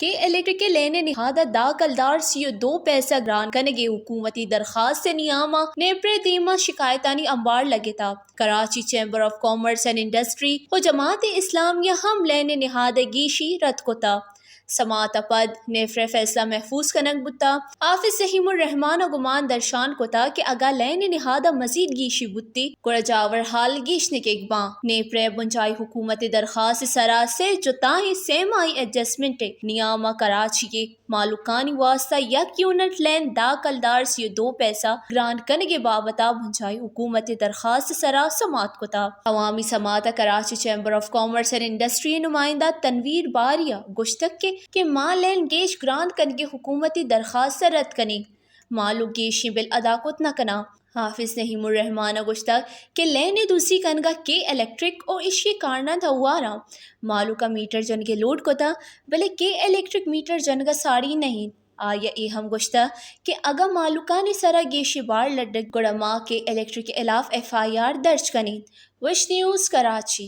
کہ الیکٹرک ءِ لین ءِ نہاد ءَ دہ کلدار سی ءُ دو پیسہ گران کنگ ءِ حکومتی درخواست ءِ نیام ءَ نیپرے ءِ دیم ءَ شکایتانی امبار لگتہ۔ Karachi chamber of commerce and industry ءُ جماعت اسلامی ءَ ہم لین ءِ نہاد ءِ گیشی رد کتہ۔ سماعت ءَ پد نیپرے ءِ فیصلہ محفوظ کنگ بوتہ۔ حافظ نعیم الرحمان ءَ گمان درشان کتہ کہ اگاں لین ءِ نہاد ءَ مزید گیشی بوتی، گڑا جاور حال گیش نکیگ باں۔ نیپرے ءَ بنجاہی حکومت ءِ درخواست ءِ سرا سے جتائیں سہ ماہی ایڈجسٹمنٹ ءِ نیام ءَ کراچی ءِ مالکانی واستہ یک یونٹ لین دہ کلدار سی ءُ دو پیسہ گران کنگ ءِ بابت ءَ بنجاہی حکومت ءِ درخواست ءِ سرا سماعت کتہ۔ عوامی سماعت ءَ Karachi chamber of commerce and industry ءِ نمائندہ تنویر باری ءَ گوشتگ کہ، کہ ما لین گیش گران کنگ ءِ حکومتی درخواست ءَ رد کنیں، مالک گیشیں بل ادا کت نہ کناں۔ حافظ نعیم الرحمان ءَ گوشتگ کہ لین ءِ دزی کنگ ءَ کے الیکٹرک ءُ ایشی ءِ کارنند ہوار آں۔ مالک ءَ میٹر جنگ ءِ لوڈ کتہ، بلے کے الیکٹرک میٹر جنگ ءَ ساڑی نہ انت۔ آئی ءَ اے ہم گوشتہ کہ اگاں مالکانی سرا گیشیں بار لڈیت، گڑا ما کے الیکٹرک ءِ ہلاف ایف آئی آر درج کنیں۔ وش نیوز کراچی۔